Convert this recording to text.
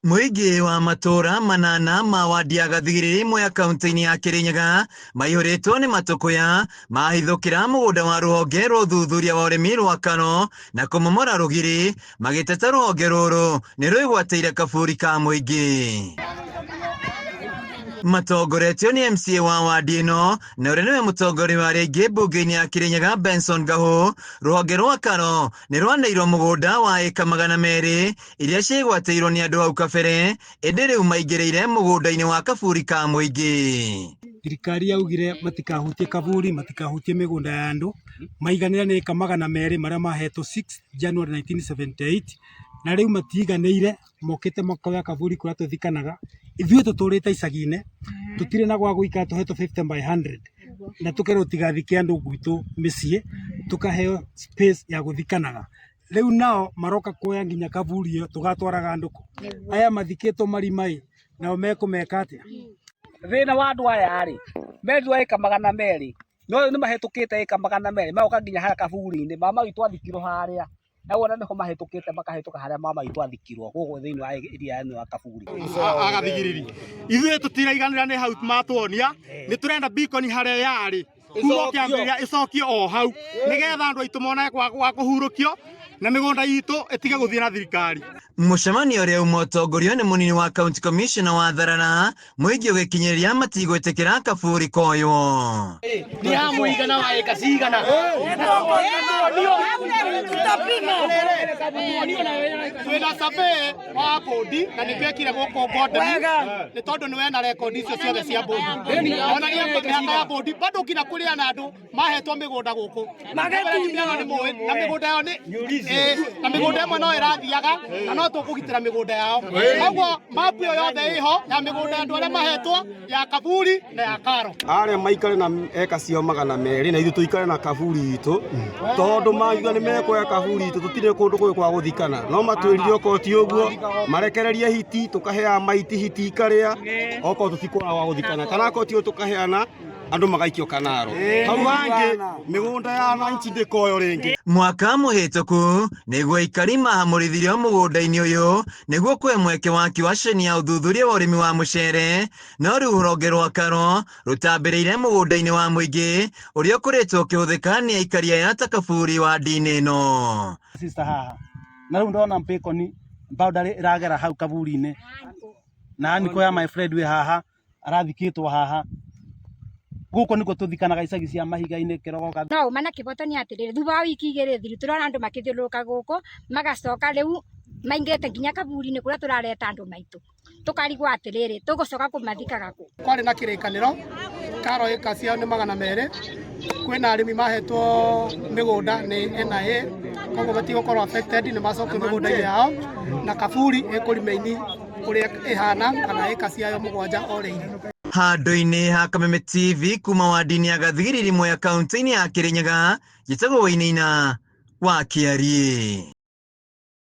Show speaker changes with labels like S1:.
S1: Mũingĩ wa matũũra manana ma wadi ya Gathigiriri Mwea kaunti-inĩ ya Kirinyaga maihũrĩtwo nĩ matũkũya mahithũkĩra mũgũnda wa rũhonge rwa ũthuthuria wa ũrĩmi rwa Karo na kũmomora rũgiri magĩteta rũhonge rũrũ nĩ rwĩgwatĩire kaburi ka mũingĩ. Matongoretio nĩ MCA wa wadi ĩno na ũrĩa nĩwe mũtongoria wa arĩa aingĩ mbunge-inĩ ya Kirinyaga Benson Gahu, rũhonge rwa Karo nĩ rwaneirwo mũgũnda wa ĩka 200 iria ciĩgwatĩirwo nĩ andũ hau kabere ĩndĩ rĩu maingĩrĩire mũgũnda-inĩ wa kaburi ka mũingĩ.
S2: Thirikari yaugire matikahutie kaburi, matikahutie mĩgũnda ya andũ, maiganĩre nĩ ĩka 200 marĩa mahetwo 6 January 1978, na rĩu matiiganĩire, mokĩte makoya kaburi kũrĩa tũthikanaga. Ithuĩ tũtũrĩte icagi-inĩ, tũtirĩ na gwa gũikara tũhetwo 50 by 100 na tũkerwo tũtigathike andũ gwitũ mĩciĩ, tũkaheo space ya gũthikanaga. Rĩu nao maroka kuoya nginya kaburi ĩyo tũgatwaraga andũ kũ? Aya mathikĩtwo marima ĩ, nao mekũmeka atĩa?
S3: Thĩna wa andũ aya rĩ, merirwo ĩka 200, no rĩu nĩ mahĩtũkĩte ĩka 200, magoka nginya harĩa kaburi-inĩ, mama witũ athikirwo harĩa, na wona nĩho mahĩtũkĩte makahĩtũka harĩa mama witũ athikirwo gũkũ thĩinĩ wa area ĩno ya kaburi.
S4: Agathigiriri ithuĩ tũtiraiganĩra nĩ hau matuonia nĩ tũrenda beacon harĩa yarĩ kuma kĩambĩrĩria ĩcokio o hau nĩgetha andũ aitũ monage gwa kũhurũkio na mĩgũnda itũ ĩtige gũthiĩ na thirikari.
S1: Mũcemanio ũrĩa uma ũtongorio nĩ mũnini wa county commissioner wa Tharara mũingĩ ũgĩkinyĩria matigwĩtĩkĩra kaburi koywo.
S3: Nĩ ha mũigana wa ĩka cigana?
S4: Twĩna survey wa bũndi na nĩ twekire gũkũ Ngondeni nĩ tondũ nĩ wena rekondi icio ciothe cia bũndi onagia mĩhaka ya bũndi bado nginya kũrĩ na andũ mahetwo mĩgũnda gũkũ nĩ mũĩ na mĩgũnda yao nĩ na mĩgũnda ĩmwe no ĩrathiaga na no tũkũgitĩra mĩgũnda yao koguo mapu ĩyo yothe ĩho ya mĩgũnda ya andũ arĩa mahetwo ya kaburi na ya karo.
S5: Arĩa maikare na eka ciao 200 na ithuĩ tũikare na kaburi itũ tondũ mangiuga nĩ mekuoya kaburi itũ tũtirĩ kũndũ kũngĩ kwa gũthikana no matwĩrire okorwo ti ũguo marekererie hiti tũkaheaga maiti hiti ikarĩa okorwo tũtikwaga gwa gũthikana kana okorwo ti ũguo tũkaheana andũ magaikio kanaro hau hangĩ mĩgũnda ya wananchi ndĩkoywo rĩngĩ.
S1: Mwaka mũhĩtũku nĩguo aikari mahamũrithirio mũgũnda-inĩ ũyũ nĩguo kũhe mweke wa kiwaceni ya ũthuthuria wa ũrĩmi wa mũcere no rĩu rũhonge rwa Karo rũtambĩrĩire mũgũnda-inĩ wa mũingĩ ũrĩa ũkoretwo ũkĩhũthĩka nĩ aikari aya ta kaburi wadi-inĩ ĩno.
S2: Sister haha na rĩu ndona bacon boundary ĩragera hau kaburi-inĩ na niko ya my friend wĩ haha arathikĩtwo haha gũkũ nĩkuo tũthikanaga icagi cia mahiga-inĩ kĩrogoka.
S6: No ũma na kĩboto nĩ atĩrĩrĩ, thutha wa wiki igĩrĩ thiru tũrona andũ makĩthiũrũrũka gũkũ magacoka rĩu maingĩrĩte nginya kaburi-inĩ kũrĩa tũrareta andũ maitũ. Tũkarigwo atĩrĩrĩ, tũgũcoka kũmathikaga kũ?
S4: Kwarĩ na kĩrĩkanĩro karo ĩka ciao nĩ 200 kwĩna arĩmi mahetwo mĩgũnda nĩ NIA koguo matigũkorwo affected nĩ macokio mĩgũnda-inĩ yao na kaburi ĩkũrimaini ũrĩa ĩhana kana ĩka ciayo 7 o rĩngĩ.
S1: Handũ-inĩ ha Kameme TV kuma wadi-inĩ ya Gathigiriri Mwea kaunti-inĩ ya Kirinyaga, njĩtagwo Wainaina wa Kĩariĩ.